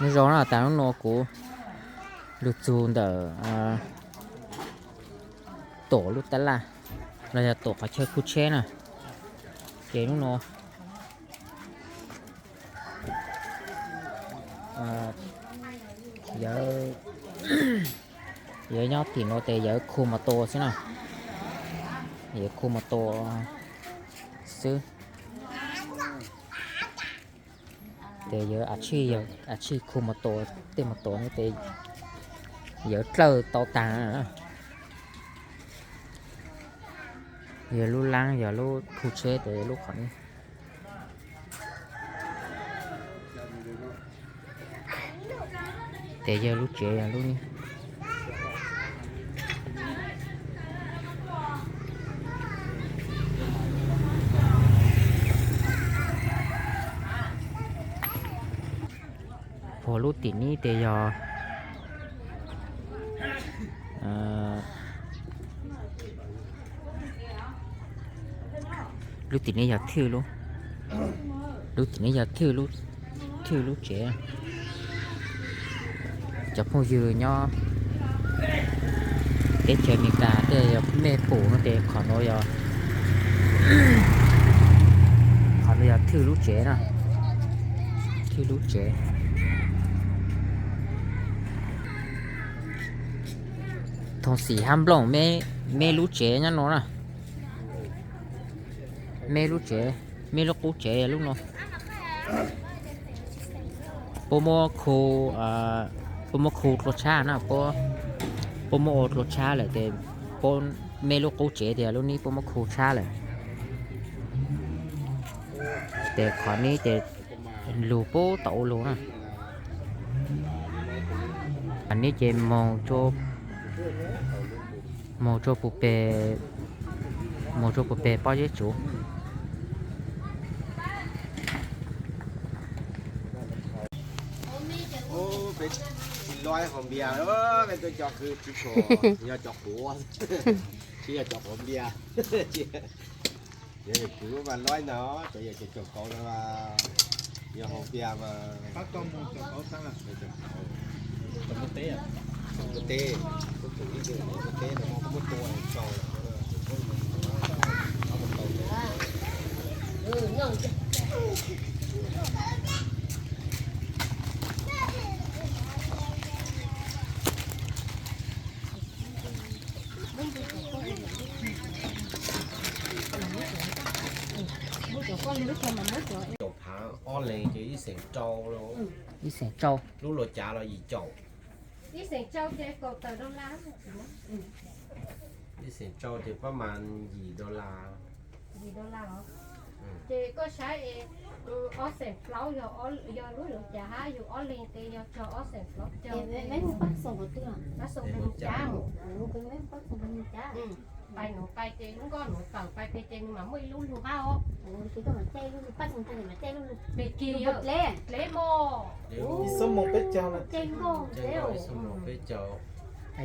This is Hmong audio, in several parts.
Nyob zoo na, tas hnub no kuv lug txug ntawm tom lub tab laj los yog tom qhov chaw khu tsheb na. Ces hnub no yawv nyob tim no tes yawv khu mos tos xwb na. Yawv khu mos tos xwb. Ces yawv a tshij, a tshij khu mos tos, tej mos tos no ces yawv dlawb tau taag. Yog lub laab yog lub khu tsheb tes yog lub qhov no. Tes yog lub tsev yog lub. Puag lub tim nib tes yog, lub tim nib yog thwj lub, lub tim nib yog thwj lub tsev. Cov phooj ywg nyob teb chaws Amelikas tej yog mej pum no tes qhov no yog, qhov no yog thwj lub tsev na, thwj lub tsev. Thooj xim hab nplooj, meb lub tsev nyob no na. Meb lub tsev, meb lub qub tsev lub no. Puab muab khu, puab muab khu dlua tshab na, puab muab ua dlua tshab lawm tes puab, meb lub qub tsev tias lub nib puab muab khu tshab lawm. Tes qhov nib ces lug puab tau ua lug na. Qhov nib ces moog, moog rua puag peg, moog rua puag peg pob zeb tsuv. Peb tsis lob hauv npias, peb tuaj cog kwv tsis tshua, yog cov quav, tsis yog cov quav npias. Yog kwv mas lob no, cov yog cov caum kauv no mas yog hauv npias mas. Muaj teb, muaj teb, kuv tus ib tug muaj teb no muab tua tsau. Caum phav ob leeg ces ib xeem rau. Ib xeem rau. Lub luas cav los yim caum. Ib xeem rau ces pab mas yim dollar. Ces koj saib, ob xeem plaub yog lub luas cav hab yug ob leeg tes yog txog ob xeem plaub caug. Pais nuav pais ces lub nkoj nuav tawm pais peg ces nws mam muaj ib lub lug hab os. Peg kis dleb mog.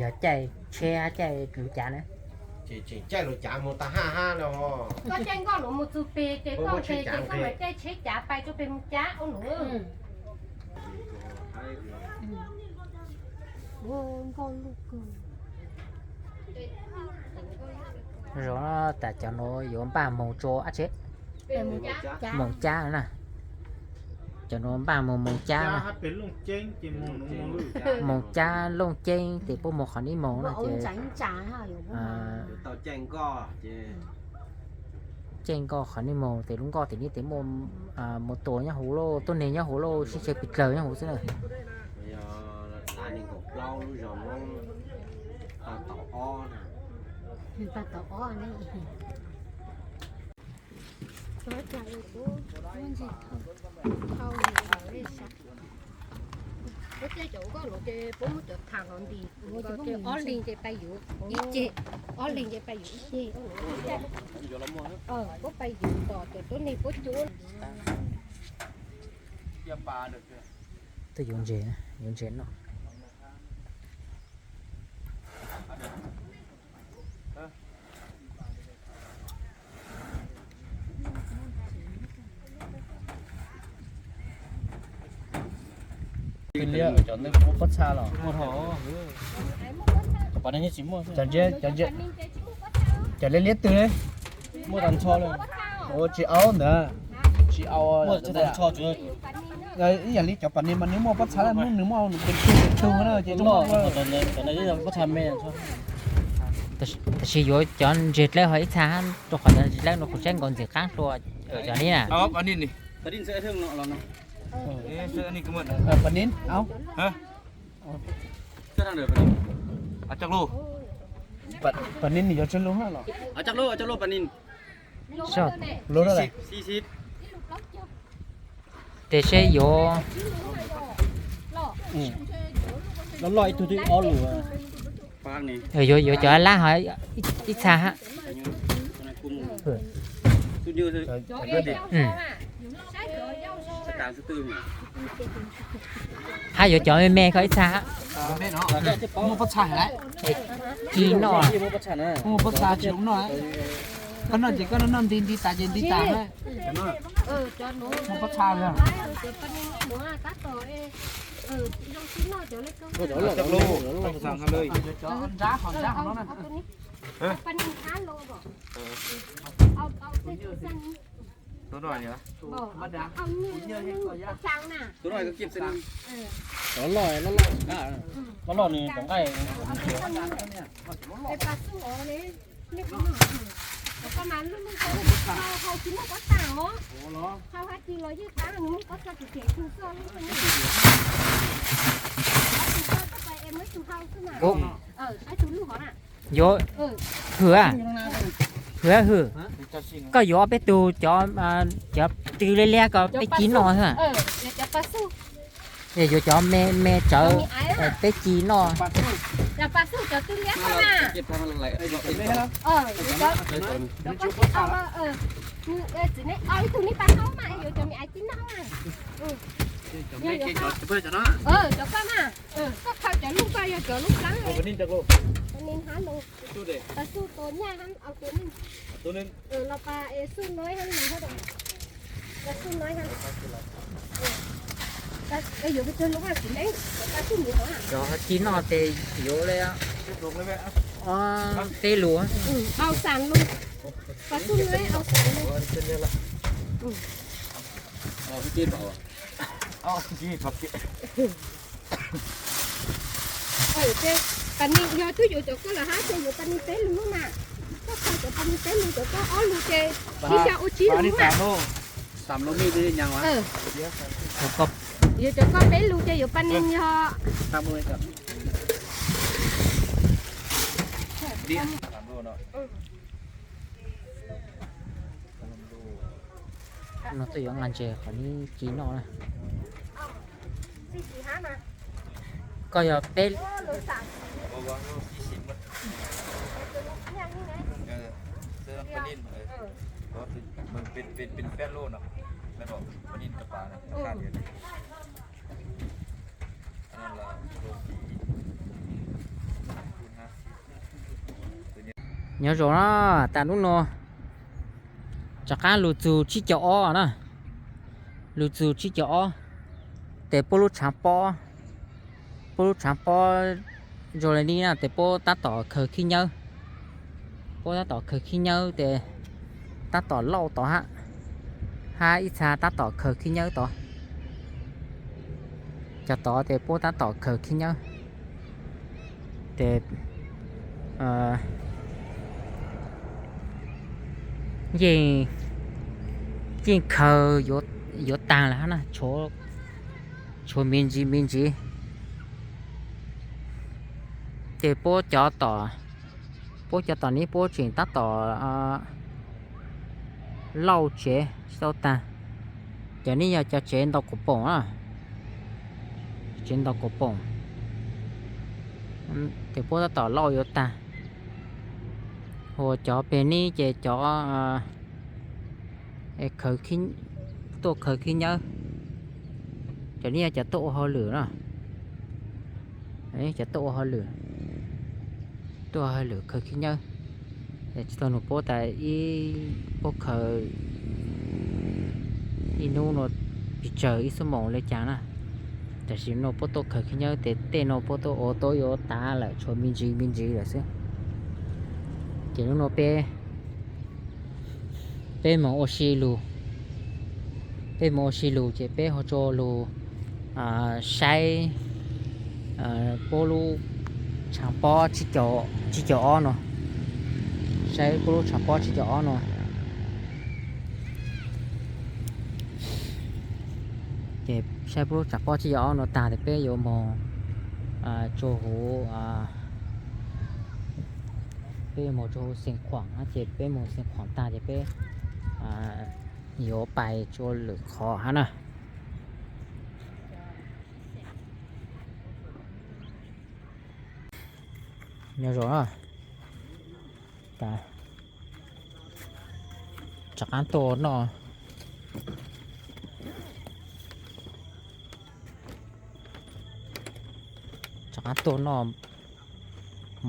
Yog caij tsheb hab caij luas cav na. Ces tseem caij luas cav mus tag hab hab no. Koj caij nkoj nuav mus txug peg ces koj peg ces koj mam caij tsheb cav pais rua peg mus cav ua nuav. Zoo tas cov nuav yuav npaj moog rua dab tsi? Moog cab na. Cov nuav npaj moog moog cab na. Moog cab looj ceeb tes puab moog qhov nib moog na ces caij nkoj qhov nib moog tes lub nkoj tim nib tes muaj, muaj tua nyob huv lauj, tuab neeg nyob huv lauj, sib tseg pes dlawg nyob huv xwb na. Puab caij cov nkoj nuav ces puab muab cov tham los ntim, ces ob leeg ces pais yuav ib ceg, ob leeg ces pais yuav ib ceg. Puab pais yuav tom cov tuab neeg puab cuab. Twb yuav ntses, yuav ntses noj. Twg liab, cov ntawd muaj pob txha los? Cov liab liab twg li? Muaj tag nrho li. Ua tsis au ntawd. Ib yam li cov pas nis mas nws muaj pob txha, muab nws muaj nws pes tsawg na ces pob txha me. Tab sis yuav cov ntseg dlawb ho ib txha, rau qhov cov ntseg dlawb no kuv saib nkaus ntxim qab dua cov li na. Pas nis, au. Pas nis nws yuav tsawg lub los? Lub no ces seb yuav, yuav cov lab ho ib txha hab. Hab yuav cov me me ko ib txha hab. Ci noj. Koj noj ces koj noj nti nti tas ces nti tas. Muaj pob txha li. Loj loj nws cov nqaij. Yuav hwm, hwm, hwm. Koj yuav ob peb tug cov, cov twg liab liab ko peb ci noj xwb. Es yuav cov me me tsawv peb ci noj. Cov ci noj ces yuav li peb lus. Pas nis yog twb yuav cov koj lawm hab ces yuav pas nis peb lus na. Koj khaws cov pas nis peb lus, cov koj ob lus ces ib xyoos ua tsib lus na. Yuav cov koj peb lus ces yuav pas nis yog No tuaj yuav nqa ntses qhov neb ci noj na. Koj yog peb. Nyob zoo na, tas hnub no rov qab lug txug tsib caug ob na, lug txug tsib caug ob, tes puab lub tshaav pob, puab lub tshaav pob zoo le ni na, tes puab tab tom khaws khib nyob, puab tab tom khaws khib nyob tes tab tom lauj tod hab, hab ib txha tab tom khaws khib nyob tod. Cov tod tes puab tab tom khaws khib nyob. Tes yeej, yeej khaws yuav taag lawm hab na, tshuav me ntsis me ntsis. Ces puab cov tom, puab cov tom neb puab tseem tab tom lauj tsev tsis tau taag. Cov neb yog cov tsev ntau kuv poom na, tsev ntau kuv poom, ces puab tab tom lauj yuav taag. Ua cov peg neb ces cov tuaj khaws khib nyob, cov neb yog cov tuaj ua hauj lwm na, cov tuaj ua hauj lwm, tuaj ua hauj lwm khaws khib nyob. Tsis tau nug puab tas ib, puab khaws ib hnub no pes tsawg ib xuab moos le caag na. Tam sim no puab tuaj khaws khib nyiab tes tej no puab tuaj ua tau yuav tav lawm, tshuav me ntsis me ntsis lawm xwb. Ces hnub no peb, peb moog ua si lug, peb moog ua si lug ces peb ho tso lug saib puab lub tshav pob tsib caug ob no, saib puab lub tshav pob tsib caug ob no. Ces saib puab lub tshav pob tsib caug ob no tag tes peb yuav moog tso huv, peb yuav moog tso huv Xeev Khuam na, ces peb moog Xeev Khuam tag ces peb yuav pais tso lwm qhov hab na. Nyob zoo na, rov qaab tuaj noj, rov qaab tuaj noj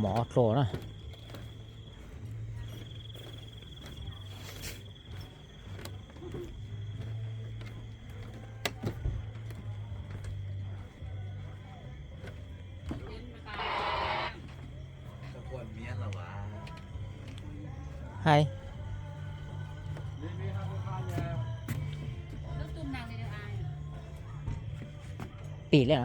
mov dlua na. Hais, pim li.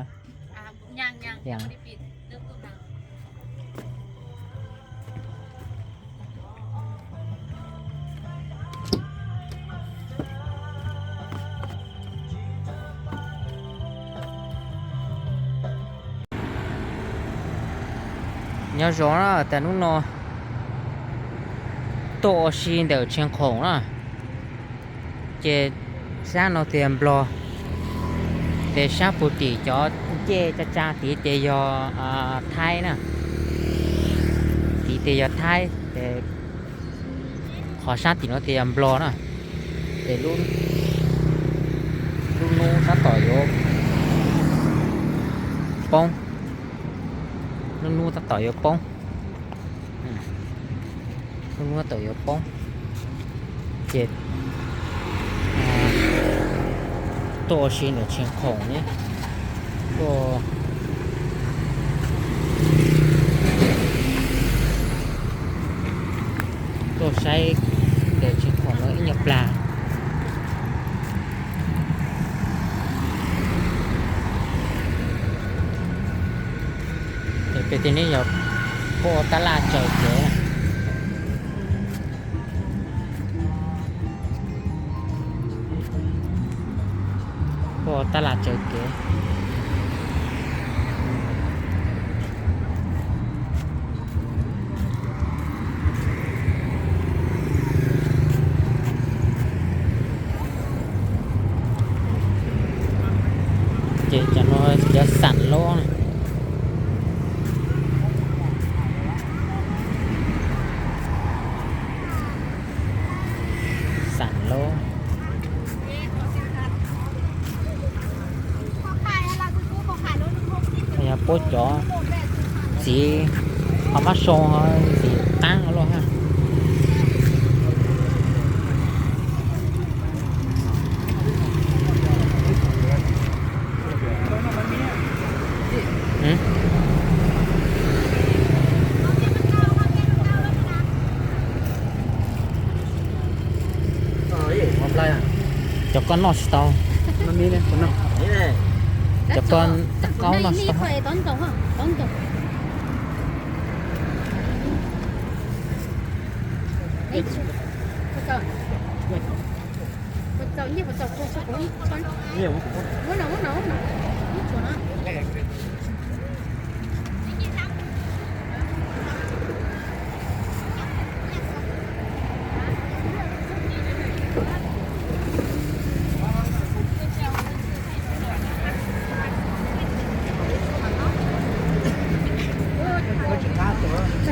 Nyob zoo na, tas hnub no tuaj ua si ntawm Tsheej Khoom na, ces sab no tias Nplog, ces sab puag tim cov ncej tsa tsa tid ces yog Thaib na, tid ces yog Thaib, ces qhov sab tim no tias yog Nplog na, ces lub hnub tab tom yuav poob, lub hnub tab tom yuav poob, lub hnub tab tom yuav poob, ces tuaj ua si ntawm Tsheej Khoom ne, tuaj, tuaj saib ntawm Tsheej Khoom no ib nyuag plag. Ces pem tej no yog puab ua tab laj tsaws kev, puab ua tab laj tsaws kev. Ces cov no cov xam laub, xam laub. Yog puab cov ntxiv, ho mab soo ntxiv qaab luaj hab. Cov koj noj tsis tau. Cov koj tau qaub noj tsis tau.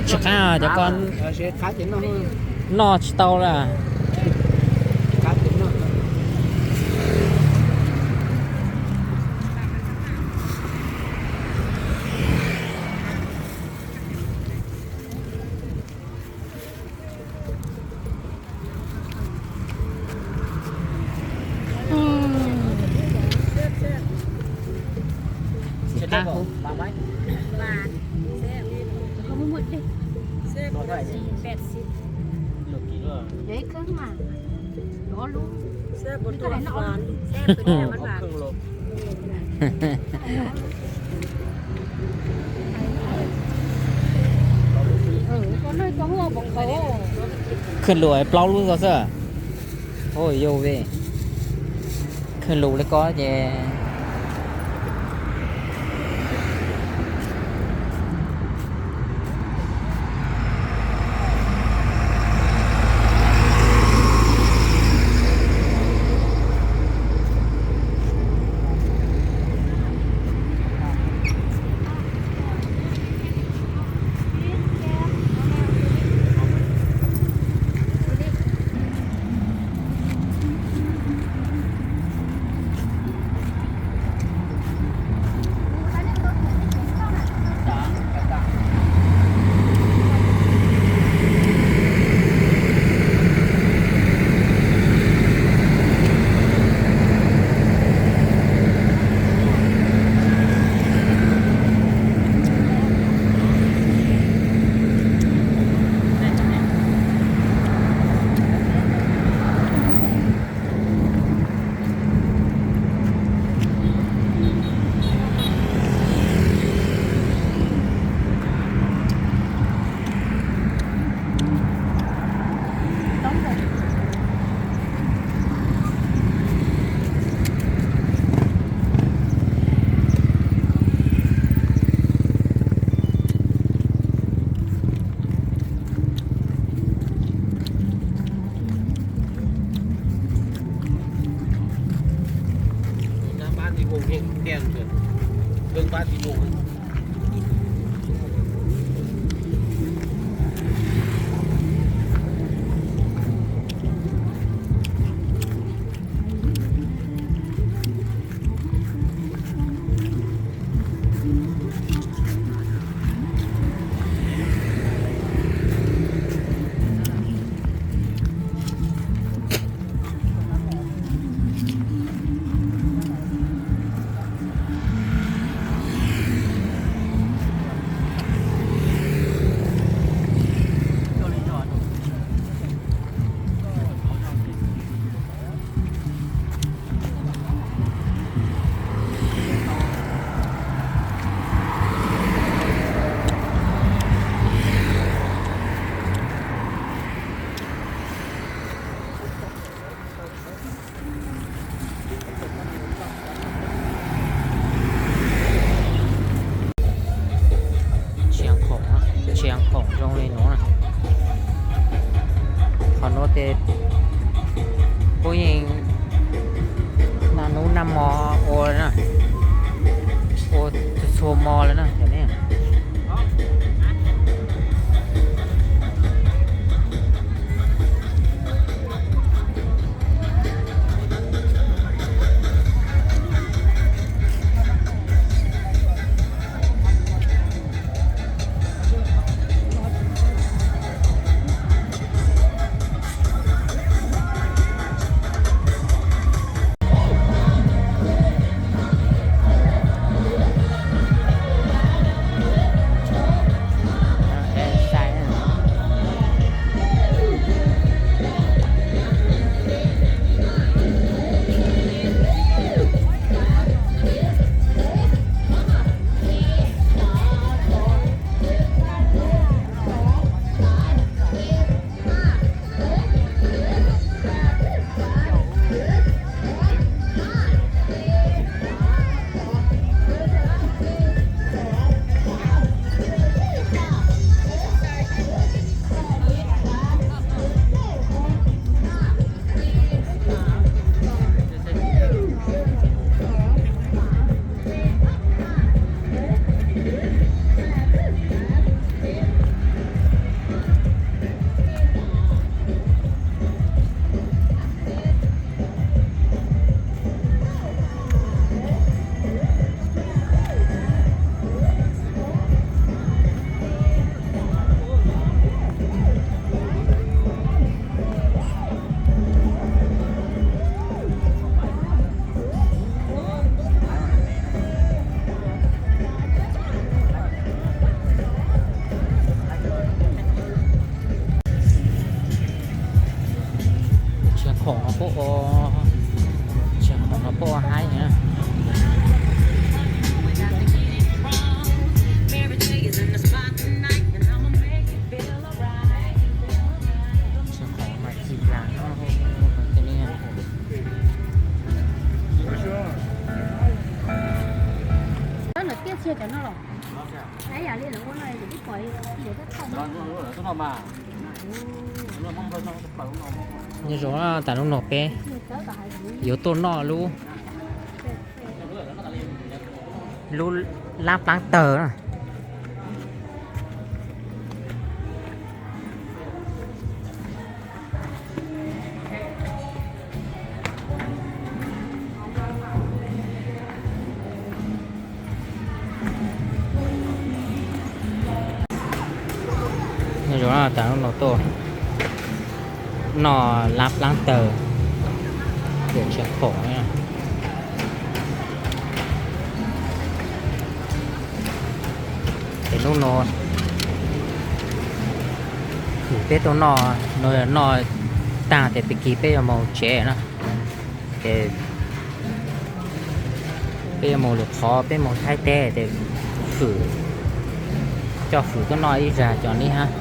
Tsis qab, cov koj noj tsis tau lawm. Ab, hov. Hov muaj muaj dej. Peb siv. Yog ib khwb mas. Ob lub. Khwj lus plaub lub ko xwb. Ua yog ve, khwj lus li ko ces Tsis khoom, tsis khoom zoo li nuav na. Qhov nuav tes kuj yeej naj nub naj mo ua na, ua txhua txhua mo le na cov ne. Nyob zoo, tam lub no peb yuav tuaj noj lub, lub lab plaab tawg na. Nyob zoo, tam lub no tuaj noj lab plaab tawg, tiam ntshai khoom. Ces hnub no hwm peb tuaj noj, no yog noj tag ces peb kis peb yuav moog tsev na. Ces peb yuav moog lwm qhov, peb moog Thaib teb ces hwm, coj hwm tuaj noj ib zag cov nib hab.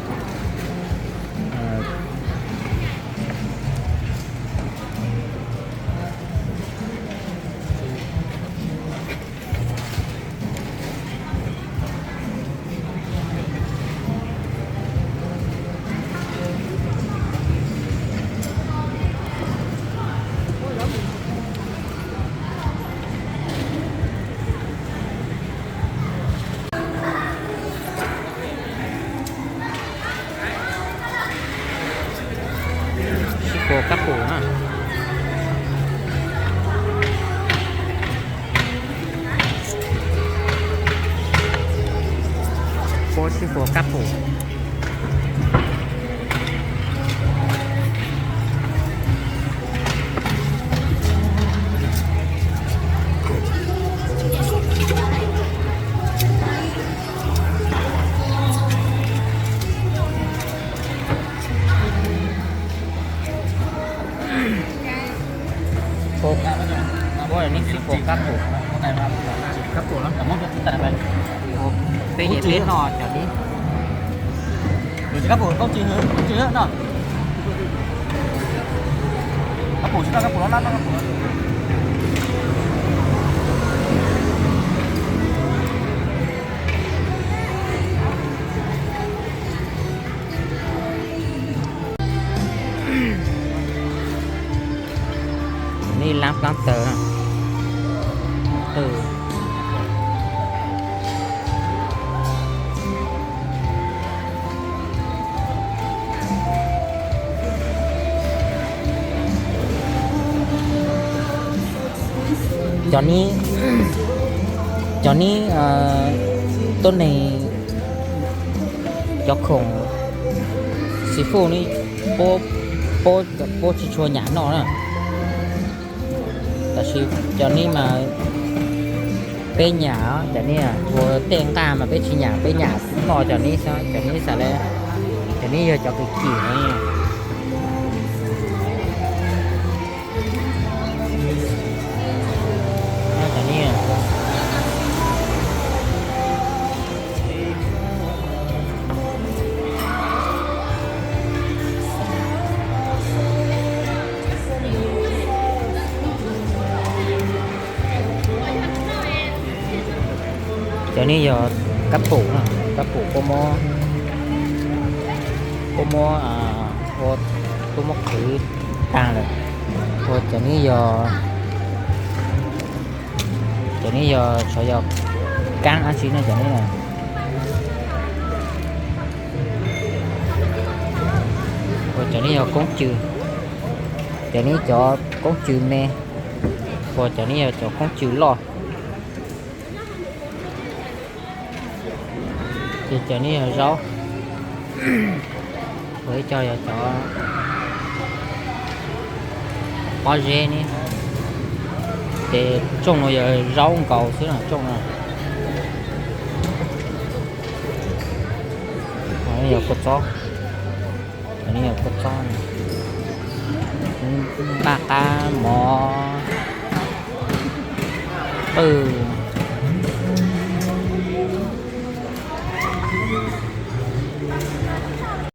Sib puas kab pum na. Puab sib puas kab pum. Puab neb sib puas kab pum. Peb nyiam peb noj cov nib. Kab pum koob tsw, koob tsw no. Kab pum tsis noj kab pum los lab noj kab pum. Nib lab plaab tawg. Cov nib, cov nib tuab neeg, cov khoom seafood ne, puab tsis tshua nyam noj na. Tab sis cov nib mas peb nyam, cov nib ua tej nqaj mas peb tsis nyam, peb nyam noj cov nib xwb, cov nib xav le, cov nib yog cov kim kim ne. Cov nib yog kab pum, kab pum puab muab, puab muab, puab muab qhwv taag lawm. Ua cov nib yog, cov nib yog, xyov yog kaab dlaab tsi no cov nib. Ua cov nib yog koob tsw, cov nib cov koob tsw me, ua cov nib yog cov koob tsw loj. Ces cov nib yog zaub, ua ib co yog cov pob zeb ne. Ces tsooj no yog zaub nkaus xwb na, tsooj no yog kua txob, yog kua txob, npaj qab mov qwj.